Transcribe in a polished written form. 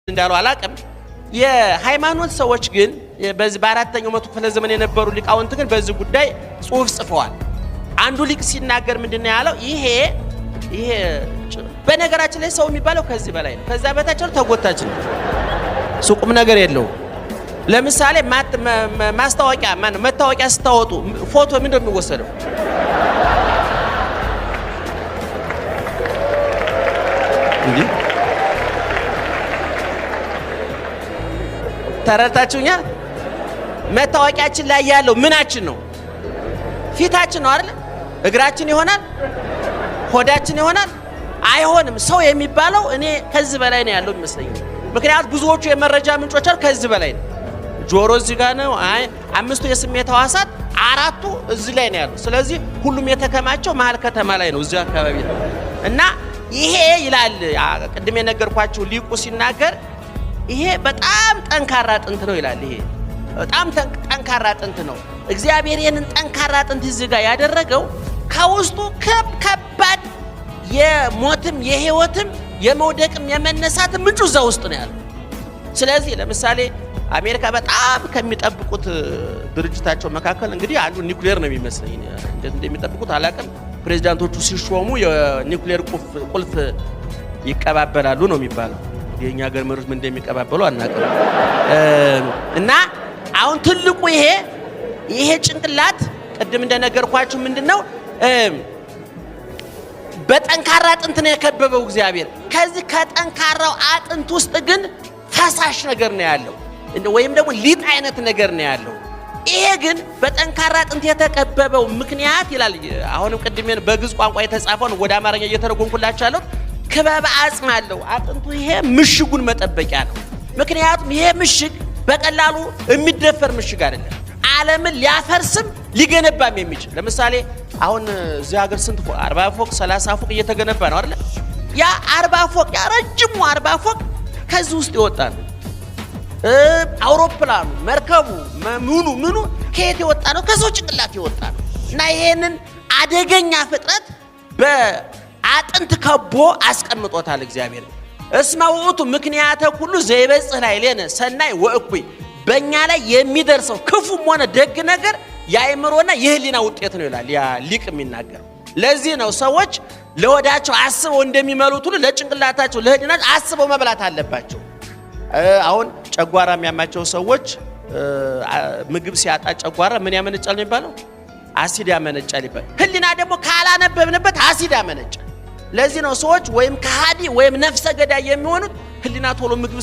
እንዳሉ አላቅም። የሃይማኖት ሰዎች ግን በዚህ በአራተኛው መቶ ክፍለ ዘመን የነበሩ ሊቃውንት ግን በዚህ ጉዳይ ጽሑፍ ጽፈዋል። አንዱ ሊቅ ሲናገር ምንድን ነው ያለው? ይሄ በነገራችን ላይ ሰው የሚባለው ከዚህ በላይ ነው። ከዛ በታች ተጎታች ነው። እሱ ቁም ነገር የለውም። ለምሳሌ ማስታወቂያ መታወቂያ ስታወጡ ፎቶ ምንድን ነው የሚወሰደው? ተረድታችሁኛል? መታወቂያችን ላይ ያለው ምናችን ነው? ፊታችን ነው አይደል? እግራችን ይሆናል? ሆዳችን ይሆናል? አይሆንም። ሰው የሚባለው እኔ ከዚህ በላይ ነው ያለው ይመስለኛል። ምክንያቱም ብዙዎቹ የመረጃ ምንጮች አሉ ከዚህ በላይ ነው። ጆሮ እዚህ ጋር ነው። አይ አምስቱ የስሜት ሕዋሳት አራቱ እዚህ ላይ ነው ያለው። ስለዚህ ሁሉም የተከማቸው መሀል ከተማ ላይ ነው፣ እዚህ አካባቢ ነው። እና ይሄ ይላል ቅድም የነገርኳችሁ ሊቁ ሲናገር ይሄ በጣም ጠንካራ አጥንት ነው ይላል። ይሄ በጣም ጠንካራ አጥንት ነው። እግዚአብሔር ይህንን ጠንካራ አጥንት እዚህ ጋር ያደረገው ከውስጡ ከባድ የሞትም የህይወትም የመውደቅም የመነሳትም ምንጩ እዛ ውስጥ ነው ያለው። ስለዚህ ለምሳሌ አሜሪካ በጣም ከሚጠብቁት ድርጅታቸው መካከል እንግዲህ አንዱ ኒውክሌር ነው የሚመስለኝ። እንዴት እንደሚጠብቁት አላቅም። ፕሬዚዳንቶቹ ሲሾሙ የኒውክሌር ቁልፍ ይቀባበላሉ ነው የሚባለው። የኛ ሀገር መሪዎች ምን እንደሚቀባበሉ አናውቅም። እና አሁን ትልቁ ይሄ ጭንቅላት ቅድም እንደነገርኳችሁ ምንድነው በጠንካራ አጥንት ነው የከበበው እግዚአብሔር። ከዚህ ከጠንካራው አጥንት ውስጥ ግን ፈሳሽ ነገር ነው ያለው፣ ወይም ደግሞ ሊጥ አይነት ነገር ነው ያለው። ይሄ ግን በጠንካራ አጥንት የተከበበው ምክንያት ይላል። አሁንም ቅድም በግዕዝ ቋንቋ የተጻፈውን ወደ አማርኛ እየተረጎምኩላችሁ ያለሁት ክበበ አጽም አለው አጥንቱ። ይሄ ምሽጉን መጠበቂያ ነው። ምክንያቱም ይሄ ምሽግ በቀላሉ የሚደፈር ምሽግ አይደለም። ዓለምን ሊያፈርስም ሊገነባም የሚችል ለምሳሌ አሁን እዚህ ሀገር ስንት ፎቅ 40 ፎቅ 30 ፎቅ እየተገነባ ነው አይደል? ያ 40 ፎቅ ያ ረጅሙ 40 ፎቅ ከዚህ ውስጥ የወጣ ነው። አውሮፕላኑ፣ መርከቡ፣ ምኑ ምኑ ከየት የወጣ ነው? ከሰው ጭንቅላት የወጣ ነው። እና ይሄንን አደገኛ ፍጥረት በአጥንት ከቦ አስቀምጦታል እግዚአብሔር። እስመ ውእቱ ምክንያተ ኩሉ ዘይበጽሕ ላዕሌነ ሰናይ ወእኩይ፣ በእኛ ላይ የሚደርሰው ክፉም ሆነ ደግ ነገር የአእምሮና የህሊና ውጤት ነው ይላል ያ ሊቅ የሚናገረው። ለዚህ ነው ሰዎች ለሆዳቸው አስበው እንደሚመሉት ሁሉ ለጭንቅላታቸው ለህሊናቸው አስበው መብላት አለባቸው። አሁን ጨጓራ የሚያማቸው ሰዎች ምግብ ሲያጣ ጨጓራ ምን ያመነጫል ነው የሚባለው? አሲድ ያመነጫል ይባላል። ህሊና ደግሞ ካላነበብንበት አሲድ ያመነጫል። ለዚህ ነው ሰዎች ወይም ከሃዲ ወይም ነፍሰ ገዳይ የሚሆኑት ህሊና ቶሎ ምግብ